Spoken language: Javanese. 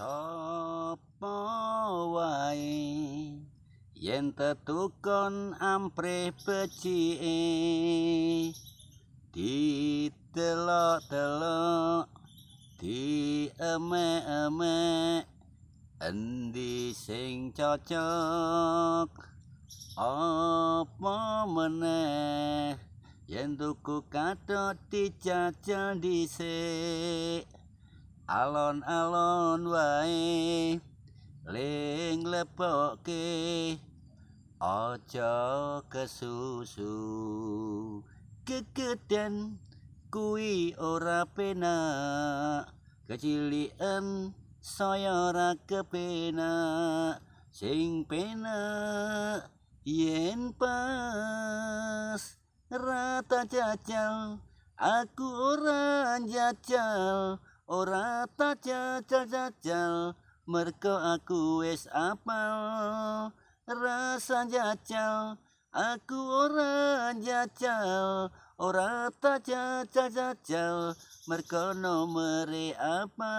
Sapa wae yen tetukon amprih becike, ditelok-telok, diemek-emek, endi sing cocok? Apa meneh yen tuku kathok dijajal dhisik? Alon-alon wae le nglebokke, aja kesusu. Gegeden kuwi ora penak, keciliken saya ora kepenak. Sing penak yen pas rata jajal. Aku ora njajal, ora tak jajal-jajal, mergo aku wis apal. Rasa jajal, aku ora njajal, ora tak jajal-jajal, mergo nomere apal.